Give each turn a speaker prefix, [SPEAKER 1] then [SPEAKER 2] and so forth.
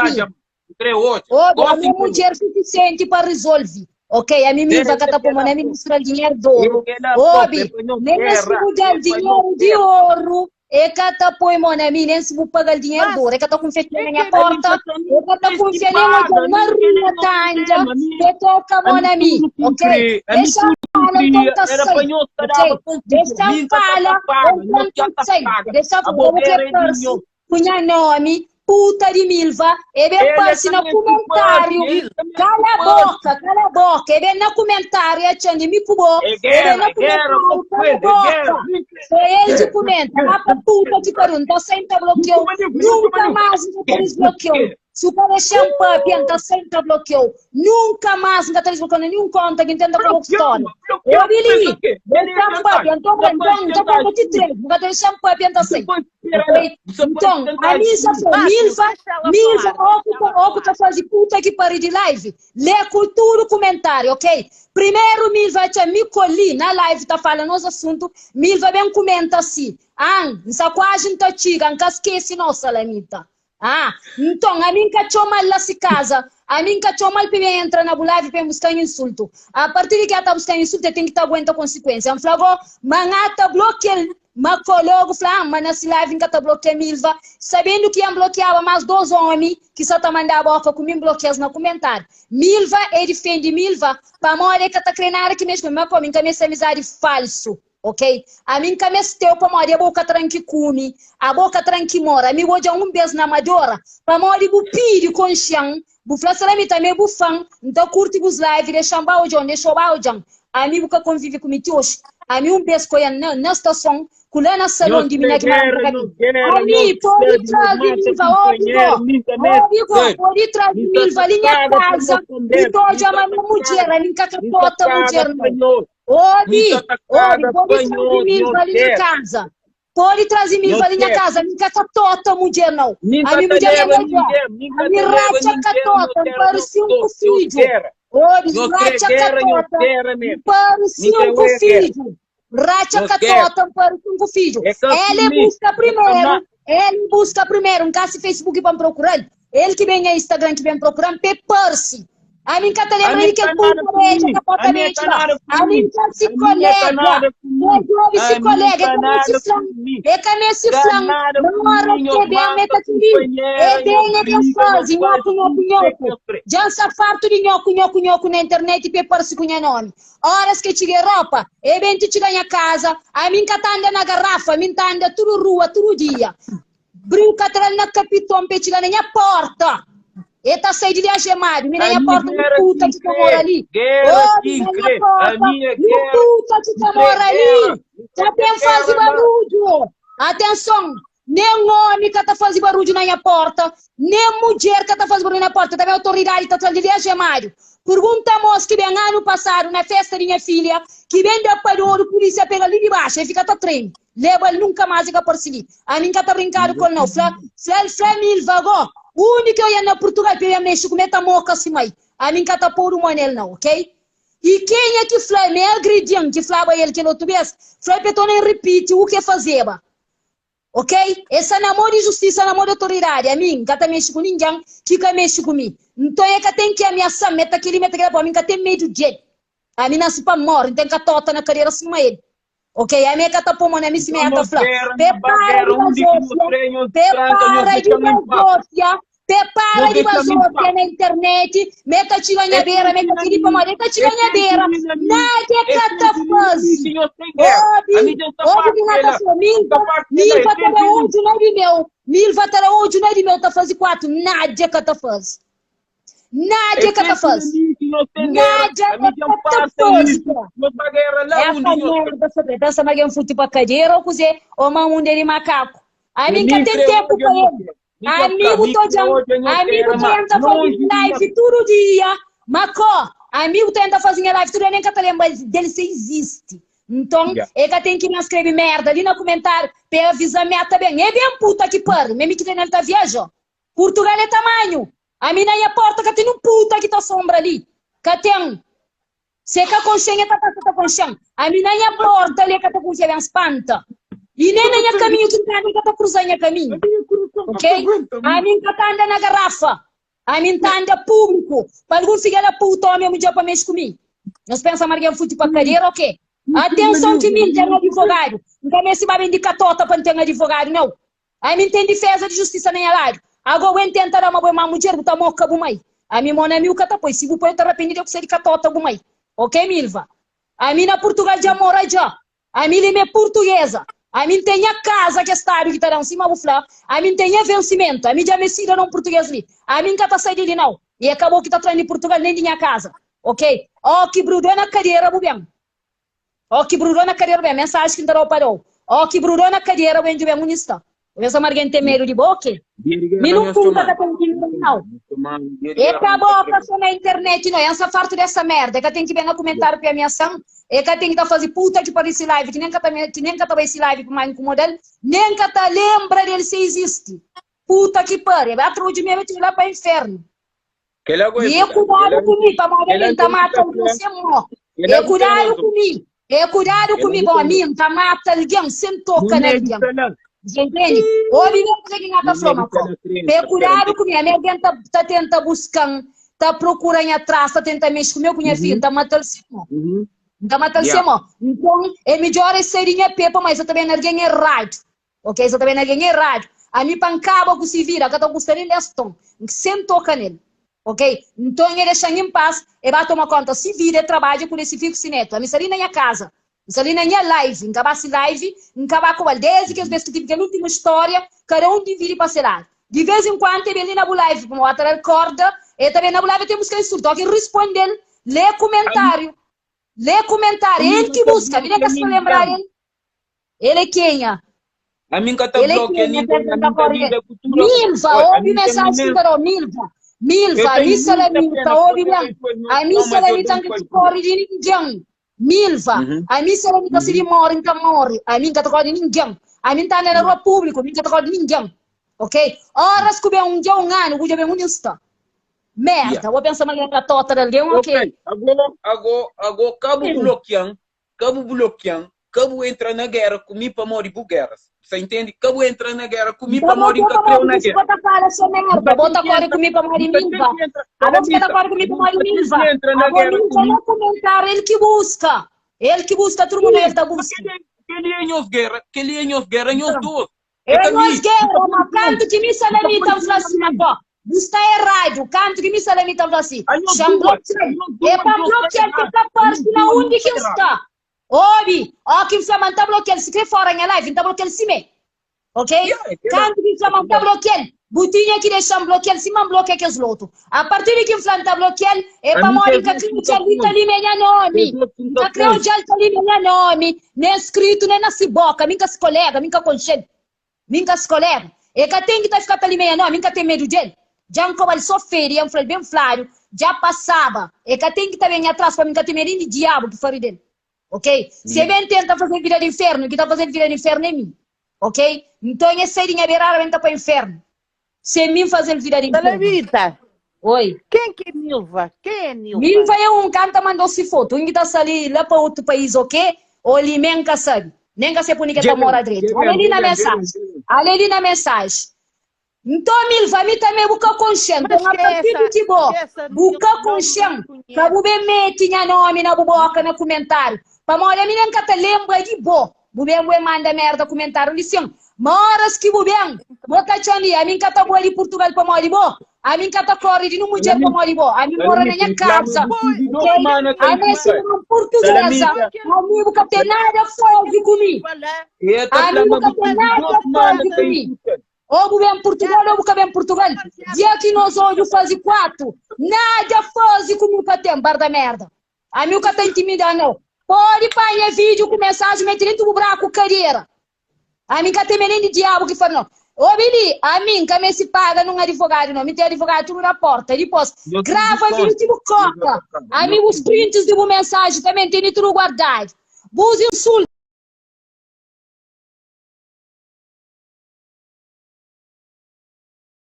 [SPEAKER 1] Obi. Obi, ami é mudjer sufisienti pa rizolvi. Ok, ami Milva ka ta pô mô na mi mostra-l dinheru di oru. Obi, nen es si bu da-l dinheru di oru, e ka ta poi mô na mi, nen si bu paga-l dinheru di oru. E ka ta kunfia txeu na nha porta, e ka ta kunfia nen odja-m na rua ta anda pa e toka mô na mi. Ok, dexa-m fala, nton ta sai. Ok, dexa-m fala, nton ta sai. Dexa-m fala, bu krê parse ku nha nomi, puta di Milva, e ben parse na kumentariu, kala boka, kala boka, e ben na kumentariu e atxan di mi ku bo, e ben na kumentariu, kala boka, foi el ki kumenta, ma pa puta ki pariu, N ta sai N ta blokiau, nunka mas N ka ta disblokiau, si bu ka dexa-m papia N ta sai N ta blokiau, nunka mas N ka ta disblokiau na ninhun konta ki N tenta koba ku stória. Obi li, dexa-m papia, N ta konta ti 3, bu ka ta dexa-m papia N ta sai. Nton, ami sa fla, Milva, Milva, ó ku ta faze puta ki pari di live, lê ku tudu kumentáriu, ok? Primeru Milva atxa mi ko li na live ta fala nos asuntu, Milva ben kumenta si, An, N sa kuazi N ta txiga, N ka skese no, Salamita. Ah, nton, ami N ka txoma-l la si kaza, ami N ka txoma-l pa ben entra na bu live pa ben buska-m insultu. A partir di ki el ta buska-m insultu, el ten ki ta aguenta konsikuensia. N fla go, ma N ata blokia-l, ma ko logu fla, ah, ma na si live N ka ta blokia Milva, sabendu ki N blokiaba más dos omi ki sa ta manda boka ku mi, N blokia-s na kumentariu. Milva, e difende Milva, pamodi e ka ta kre nada ki mexe ku mi, ma ko mi N ka meste amizadi falsu. Ok ami nka mesteu pamodi abo ka tra nki kumi abo ka tra nki mora ami odja un bes na amadora pamodi bu pidi konxian bu fla sera mi tambe bu fan nta kurti bus live dexan ba odjan dexou ba odjan ami bu ka konvivi ku mi ti oxi ami un bes koian na na stason ku la na salon di mi na ki mara nka ami podi trazi milva obi go obi go podi trazi milva li nha kaza bu ta odja ma mi mudjer ami nka ka tota mudjer nau. Obi, obi, pode traze Milva li nha kaza. Pode traze Milva li nha kaza. Mi ka katota mudjer nau. Ami mudjer nha mudjer. Ami ratxa katota, N parsi un ku fidju. Obi, ratxa katota, N parsi un ku fidju. Ratxa katota, N parsi un ku fidju. El e buska primeru, el e buska primeru. N ka si Facebook pa N prokura-l. El ki ben nha Instagram ki ben prokuran pe parsi. Ami nka ta lembra di kel puta beja ka pota beja la. Ami nka si kolega. E djobi si kolega e ka meste flan. E ka meste flan ma ora ki e ben e ta kili. E ben e ben fazi nhoku nhoku nhoku. Dja nsa fartu di nhoku nhoku nhoku na internet pe parsi ku nha nomi. Oras ke txiga Europa e ben ti txiga nha kaza. Ami nka ta anda na garafa ami nta anda tudu rua tudu dia. Briu ka tra-l na kapiton pa e txiga na nha pórta. E ta sai di li agemadu. Mi na nha pórta, un puta ki ta mora li. Oh, mi na nha pórta, un puta ki ta mora li. Ta ben faze barudju. Atenson, nen omi ka ta faze barudju na nha pórta, nen mudjer ka ta faze barudju na nha pórta. Ta ben otoridadi ta tra-l di li agemadu. Pergunta mos ki ben anu pasadu na festa di nha filha, ki ben da padodu, pulisia pega-l li di baxu, e fika ta treme. Leba-l nunka más e ka parse li. Ami N ka ta brinkadu ku el nau. Fla, fla-l, fla Milva go, undi ki oia na Purtugal pa oia mexe ku mi e ta moka si mai. Ami N ka ta podu mo nel nau, ok? I kenha ki fla ma e agredi-m ki flaba el kel otu bes, fla-l pa e torna ripiti u ke fazeba. Ok? E sta na mo di justisa, na mo di otoridadi. Ami N ka ta mexe ku ningen ki ka mexe ku mi. Nton e ka ten ki amiasa-m, ma e ta keli, ma e ta kela, pamodi mi N ka ten medu di el. Ami nase pa N more, N ten katota na kadera sima el. Ok, ami é ka ta pô mô na mi sima el ta fla. Pe para di bazofia, pe para di bazofia, pe para di bazofia na internet, me ta txiga nha bera, me ta kiri pamodi, e ta txiga nha bera, nada ka ta fazi. Obi, obi ki na ta fla, Milva, Milva ta da odju na di meu, Milva ta da odju na di meu, ta fazi 4, nada ka ta fazi. Nada ka ta faze. Nada ka ta faze. Essa merda sa pensa ma gen futi pa cadeira ou kuze ou ma um de macaco. Ami ka tem tempo pa ele. Amigo tô djan, amigo tô tenta fazer live tudo dia. Macó, amigo tô tenta fazer live tudo dia, nem ka ta lembra dele se existe. Nton, e ka ten ki ben skrebe merda ali na kumentáriu pa e aviza me ta ben. E ben puta ki pari, me mi ki ten el ta viaja. Purtugal é tamanhu. Ami na nha porta ka ten un puta ki ta sombra li. Ka ten. Se ka konxen e ta pasa ta konxen. Ami na nha porta li e ka ta kunfia ben spanta. I nen na nha kaminhu ki N ta anda e ka ta kruza nha kaminhu. Ok? Ami N ka ta anda na garafa. Ami N ta anda públiku pa algun fidja da puta ómi ô mudjer pa mexe ku mi. Nhos pensa ma algen futi pa kadera ô kê? Atenson ki mi N ten adivogadu. N ka meste ba bende katota pa N ten adivogadu, nau. Ami N ten diféza di justisa na nha ladu. Agó bu N tenta da ma bu é má mudjer, bu ta moka bu mai. Ami mô na mi u ka ta poi. Si bu poi, u ta rapende di kusé di katota bu mai. Ok, Milva? Ami na Purtugal dja mora dja. Ami li mi é purtugeza. Ami N ten nha kaza ki é stadu ki ta da-m, sima bu fla. Ami N ten nha vensimentu. Ami dja mi é sidadon purtugês li. Ami N ka ta sai di li nau. I é ka bo ki ta tra-m di Purtugal nen di nha kaza. Ok? Ó ki brudó na kadera bu ben. Ó ki brudó na kadera bu ben. Mensaji ki N ta da-u pa da-u. Ó ki brudó na kadera bu ben djobe-m undi N sta. Bu pensa ma algen ten medu di bo o ke? Mi nun punta ka ten ki medu nau. E ka boka so na internet no. N sa fartu dessa merda. E ka ten ki ben na kumentariu pi amiasan. E ka ten ki ta fazi puta ki pari si live ki nen ka ta ki nen ka ta bai si live pa ma inkumodal. Nen ka ta lembra del si izisti. Puta ki pari. E ba trudju mi e ba txeu la pa infernu. I e kudadu ku mi pamodi ami N ta mata algen sen mo. E kudadu ku mi, e kudadu ku mi pamodi mi N ta mata algen sen toka na algen. Dja intende? Obi ben kuzê ki N ta fla, Makó. Pa e kudadu ku mi, ami algen ta, ta tenta buska-m, ta prokura nha tras, ta tenta mexe ku mi ô ku nha fidju, N ta mata-l sen mo. N ta mata-l sen mo. Nton, é midjór e sai di nha pé pamodi es ta ben na algen eradu. Ok, sa ta ben algen eradu. Ami pa N kaba ku si vida ka ta kusta nen 10 ton. N sen toka nel. Ok, nton e dexa-m en pas, e ba toma konta si vida, e trabadja ku si fidju ku si netu. Ami sta li na nha kaza, N sta li na nha live, N ka ba si live, N ka ba ku el. Desdi kes bes ki tive kel ultimu storia, kada un dividi pa se ladu. Di vez en kuantu e ben li na bu live, pamodi ta da-l korda, e ta ben na bu live e ten buska insultu. Oki N risponde-l, lê kumentariu, lê kumentariu, é el ki buska, ami nen ka sta lenbra el. El é kenha?
[SPEAKER 2] Ami N ka ta
[SPEAKER 1] El é
[SPEAKER 2] blokia
[SPEAKER 1] kenha?
[SPEAKER 2] ninguém,
[SPEAKER 1] Pertu
[SPEAKER 2] ami
[SPEAKER 1] ta
[SPEAKER 2] N ta
[SPEAKER 1] kore
[SPEAKER 2] lida ku tudu.
[SPEAKER 1] Milva,
[SPEAKER 2] Oi,
[SPEAKER 1] obi
[SPEAKER 2] ami N ten
[SPEAKER 1] mensaji ki
[SPEAKER 2] imensa,
[SPEAKER 1] N ta dau, Milva.
[SPEAKER 2] eu
[SPEAKER 1] Milva,
[SPEAKER 2] tenho
[SPEAKER 1] ami
[SPEAKER 2] muita
[SPEAKER 1] Salamita,
[SPEAKER 2] pena que
[SPEAKER 1] obi
[SPEAKER 2] você
[SPEAKER 1] ben.
[SPEAKER 2] tem suas
[SPEAKER 1] Ami
[SPEAKER 2] noções, mas eu
[SPEAKER 1] Salamita
[SPEAKER 2] tenho
[SPEAKER 1] N ka
[SPEAKER 2] suas
[SPEAKER 1] ta kore di ningen. Milva,
[SPEAKER 2] Uhum.
[SPEAKER 1] ami Salamita si di
[SPEAKER 2] Uhum.
[SPEAKER 1] more, N ta more. Ami N ka ta kore di ningen. Ami N ta anda na
[SPEAKER 2] Yeah.
[SPEAKER 1] rua públiku, ami N ka ta kore di ningen. Ok? Oras ku ben un dia un anu, bu dja ben undi N sta.
[SPEAKER 2] Yeah.
[SPEAKER 1] Merda, bo pensa ma algen ka tota di algen, ok?
[SPEAKER 2] Ok, agora, agora, agora, ka bu blokian, Ka bu blokian, ka bu entra na gera ku mi pamodi bu geras. Bu sa intende? Ka bu entra na gera ku mi
[SPEAKER 1] Nta
[SPEAKER 2] pamodi
[SPEAKER 1] bo
[SPEAKER 2] N ka
[SPEAKER 1] pamodi
[SPEAKER 2] kreu na
[SPEAKER 1] bu
[SPEAKER 2] gera.
[SPEAKER 1] bo ta fala so
[SPEAKER 2] Bu
[SPEAKER 1] merda,
[SPEAKER 2] ka
[SPEAKER 1] bo
[SPEAKER 2] ten
[SPEAKER 1] ta
[SPEAKER 2] ki
[SPEAKER 1] kore
[SPEAKER 2] entra,
[SPEAKER 1] ku mi pamodi
[SPEAKER 2] bu ka ten
[SPEAKER 1] Milva.
[SPEAKER 2] ki entra,
[SPEAKER 1] Abo fika ta
[SPEAKER 2] Salamita,
[SPEAKER 1] kore ku mi
[SPEAKER 2] bu
[SPEAKER 1] pamodi
[SPEAKER 2] ka ten
[SPEAKER 1] Milva.
[SPEAKER 2] ki entra na
[SPEAKER 1] Abo
[SPEAKER 2] gera ku
[SPEAKER 1] Milva
[SPEAKER 2] mi.
[SPEAKER 1] na kumentariu el ki buska. El ki buska tudu mundu el ta
[SPEAKER 2] Ma
[SPEAKER 1] buska.
[SPEAKER 2] keli, keli é nhos gera, keli é nhos gera, nhos
[SPEAKER 1] Nton,
[SPEAKER 2] dos. É
[SPEAKER 1] é
[SPEAKER 2] ka mi.
[SPEAKER 1] nos
[SPEAKER 2] Bu ka
[SPEAKER 1] gera,
[SPEAKER 2] pode
[SPEAKER 1] ma
[SPEAKER 2] poi,
[SPEAKER 1] kantu ki mi
[SPEAKER 2] bu ka
[SPEAKER 1] Salamita
[SPEAKER 2] pode
[SPEAKER 1] N fla
[SPEAKER 2] poi na
[SPEAKER 1] si
[SPEAKER 2] mi.
[SPEAKER 1] ma bo, bu sta eradu. Kantu ki mi Salamita N fla si,
[SPEAKER 2] A nhos
[SPEAKER 1] xa-m
[SPEAKER 2] duas, a
[SPEAKER 1] blokia-l.
[SPEAKER 2] nhos
[SPEAKER 1] É
[SPEAKER 2] duas,
[SPEAKER 1] pa
[SPEAKER 2] nhos sta
[SPEAKER 1] blokia-l ki
[SPEAKER 2] eradu.
[SPEAKER 1] ka
[SPEAKER 2] A nhos
[SPEAKER 1] parse na
[SPEAKER 2] duas,
[SPEAKER 1] undi
[SPEAKER 2] nhos
[SPEAKER 1] ki
[SPEAKER 2] sta
[SPEAKER 1] N
[SPEAKER 2] eradu.
[SPEAKER 1] sta. Obi, ó ki N fla ma N ta blokia-l, si kre fora nha live, N ta blokia-l simé. Ok?
[SPEAKER 2] Yeah, é kela,
[SPEAKER 1] Kantu ki N fla
[SPEAKER 2] é
[SPEAKER 1] ma N ta
[SPEAKER 2] kela.
[SPEAKER 1] blokia-l, bu tinha ki dexa-m blokia-l sima N blokia kes lotu. A partir di ki N fla N ta blokia-l, é
[SPEAKER 2] Ami
[SPEAKER 1] pamodi
[SPEAKER 2] kes
[SPEAKER 1] N ka
[SPEAKER 2] otu
[SPEAKER 1] kre
[SPEAKER 2] N ka
[SPEAKER 1] odja-l li ta
[SPEAKER 2] konxe.
[SPEAKER 1] limia nha nomi.
[SPEAKER 2] Kes otu N
[SPEAKER 1] N
[SPEAKER 2] ka
[SPEAKER 1] ka kre
[SPEAKER 2] konxe.
[SPEAKER 1] odja-l ta limia nha nomi, nen skritu, nen na si boka. Mi N ka si kolega, mi N ka konxe-l. Mi N ka si kolega. E ka ten ki ta fika ta limia nha nomi, mi N ka ten medu djel. Dja N koba-l so fedi, N fla-l ben fladu, dja pasaba. E ka ten ki ta ben nha tras pa mi N ka ten medu nin di diabu ki fari del. Ok? Si e ben tenta faze vida di infernu, ki ta faze vida di infernu é mi. Ok? Nton e sai di nha berada ben ta pa infernu. Se mi N faze-l vida di infernu.
[SPEAKER 3] Salamita,
[SPEAKER 1] Oi.
[SPEAKER 3] ken ki é Milva? Ken é Nilva?
[SPEAKER 1] Milva é un kanta mandou si foto. Un ki ta sta li la pa otu país ok? Ô li me N ka sabe. Nen ka se pa undi ki el ta
[SPEAKER 2] Dja ben,
[SPEAKER 1] mora dretu.
[SPEAKER 2] dja
[SPEAKER 1] Ale
[SPEAKER 2] ben,
[SPEAKER 1] li
[SPEAKER 2] dja
[SPEAKER 1] na
[SPEAKER 2] ben, dja ben,
[SPEAKER 1] mensaji.
[SPEAKER 2] dja ben.
[SPEAKER 1] Ale li na mensaji. Nton Milva, mi tanbe bu ka konxe-m.
[SPEAKER 3] Mas
[SPEAKER 1] Nton, a
[SPEAKER 3] ke
[SPEAKER 1] partir
[SPEAKER 3] essa,
[SPEAKER 1] di ki bo
[SPEAKER 3] ke essa
[SPEAKER 1] bu
[SPEAKER 3] Nilva
[SPEAKER 1] ka
[SPEAKER 3] não
[SPEAKER 1] konxe-m,
[SPEAKER 3] me
[SPEAKER 1] ka bu
[SPEAKER 3] conhece.
[SPEAKER 1] ben mete nha nomi na bu boka na kumentariu, pamodi ami nen ka ta lenbra di bo. Bu ben bu e manda merda kumentariu li sin. Ma oras ki bu ben, bo ta atxa-m li. Ami N ka ta bua di Purtugal pamodi bo. Ami N ka ta kori di nun mudjer
[SPEAKER 2] Salamita,
[SPEAKER 1] pamodi bo. Ami N mora na
[SPEAKER 2] Salamita,
[SPEAKER 1] nha
[SPEAKER 2] N flama
[SPEAKER 1] kaza,
[SPEAKER 2] bu
[SPEAKER 3] Foi,
[SPEAKER 2] tive
[SPEAKER 1] ok?
[SPEAKER 2] dos semana ta
[SPEAKER 1] Ami é
[SPEAKER 3] foi
[SPEAKER 2] insulta.
[SPEAKER 1] sidadon purtugeza.
[SPEAKER 2] Salamita,
[SPEAKER 3] aquele,
[SPEAKER 1] Ami bu ka ten nada faze ku
[SPEAKER 3] aquele
[SPEAKER 1] mi.
[SPEAKER 3] Nilva lá.
[SPEAKER 2] e ta
[SPEAKER 1] Ami bu
[SPEAKER 2] flama
[SPEAKER 1] ka
[SPEAKER 2] bu
[SPEAKER 1] ten
[SPEAKER 2] tive
[SPEAKER 1] nada
[SPEAKER 2] dos semana
[SPEAKER 1] faze
[SPEAKER 2] ta
[SPEAKER 1] ku mi.
[SPEAKER 2] insulta.
[SPEAKER 1] Ô bu ben Purtugal ô bu ka ben Purtugal, dia ki nos odju faze 4, nada faze ku mi ka ten, barda merda. Ami u ka ta intimida nau. Pode panha vídeo ku mensagem mete dentu bu braku kadera. Ami ka ten medo nem di diabu ki fala nau. Obi li, ami nka meste paga nun advogadu nau, mi ten advogadu tudu na porta. Dipos,
[SPEAKER 2] Nhos pidi
[SPEAKER 1] grava vídeo
[SPEAKER 2] konta,
[SPEAKER 1] ti bu
[SPEAKER 2] nhos
[SPEAKER 1] koka. Ami
[SPEAKER 2] nhos
[SPEAKER 1] bus
[SPEAKER 2] pidi.
[SPEAKER 1] prints di bu mensagem também tene tudu guardadu. Bus insultu.